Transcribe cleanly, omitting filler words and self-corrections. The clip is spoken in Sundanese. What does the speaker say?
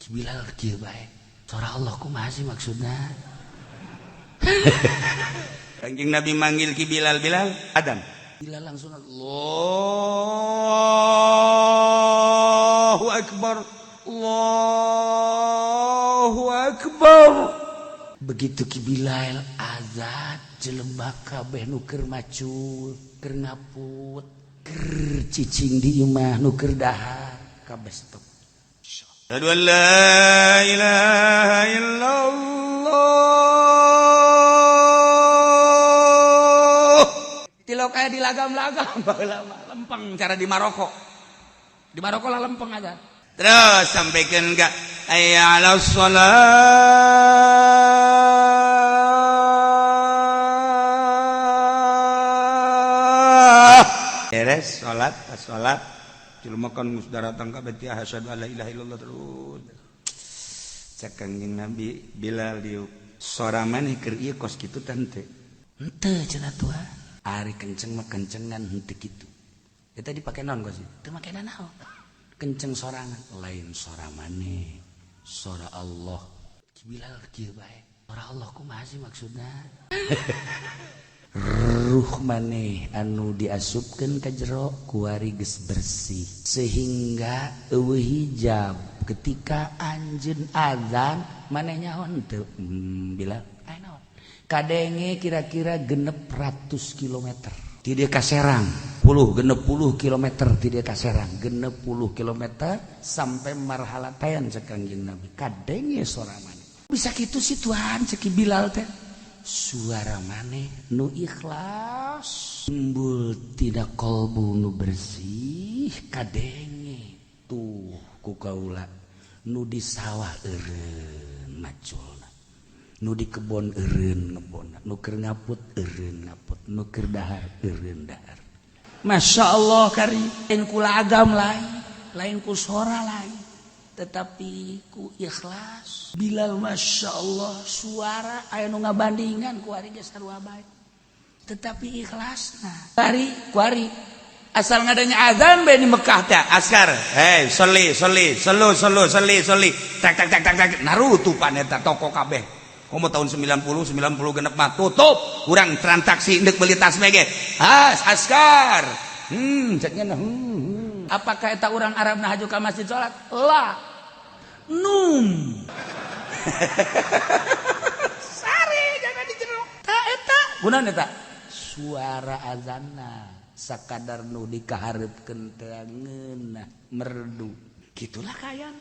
Ki Bilal kieu bae. Suara Allah kumaha sih maksudna? Kanjeng Nabi manggil Ki Bilal, Bilal, adzan. Bilal langsung Allahu Akbar, Allahu Akbar. Begitu Ki Bilal azan, jelema kabeh nu keur macul, keur ngaput, keur cicing di imah, nu keur dahar, kabeh stop. Asyhadu an la ilaha illallah. Tilok aya di lagam-lagam baheula mah lempeng cara di Maroko. Di Maroko lah lempeng aja. Terus sampaikan enggak hayya 'alas shalah. Beres salat, pas salat jelema kan geus daratang ka beti asyhadu alla ilaha illallah terus. Cek Kangjeng Nabi Bilal diuk sora maneh keur ieu kos kitu tante. Henteu cenah Tuhan. Ari kenceng mah kencengan henteu kitu. Eta dipake naon kos? Teu make naon. Kenceng sorangan, lain sora maneh, sora Allah. Ki Bilal kieu bae. Sora Allah kumaha sih maksudna? Ruh maneh anu diasupkeun ka jero kuari geus bersih sehingga eueuh hijab ketika anjeun azan maneh nyaho henteu. Bilal aya naon? Kadenge kira-kira 600 kilometer ti dieu ka Serang, 60 kilometer ti dieu ka Serang, 60 kilometer sampai marhalatayan cek Kangjeng Nabi kadenge sora maneh. Bisa kitu sih Tuhan cek Bilal teh. Suara maneh nu ikhlas timbul tina kolbu nu bersih kadenge tuh ku kaula nu di sawah eureun maculna, nu di kebon eureun ngebon, nu keur ngaput eureun ngaput, nu keur dahar eureun dahar. Masya Allah kari lain ku lagam lain, lain ku sora lain, tetapi ku ikhlas. Bilal Masya Allah suara aya nu ngabandingan ku ari geus sarua bae, tetapi ikhlasna kari ku ari Asal ngadanya azan bae di Mekah teh askar, hei soli soli selu selu soli soli tak tak tak tak tak narutupan eta toko kabeh. Komo tahun 90 90 genep mah tutup, kurang transaksi ndek beli tas mege. Has askar. Ceknya Apakah eta urang Arab nah haju ka masjid salat? La. Num. Sare jangan di jero. Ta eta. Kunaon eta? Suara azanna sakadar nu dikahareupkeun teh ngeunah merdu. Gitulah kayan.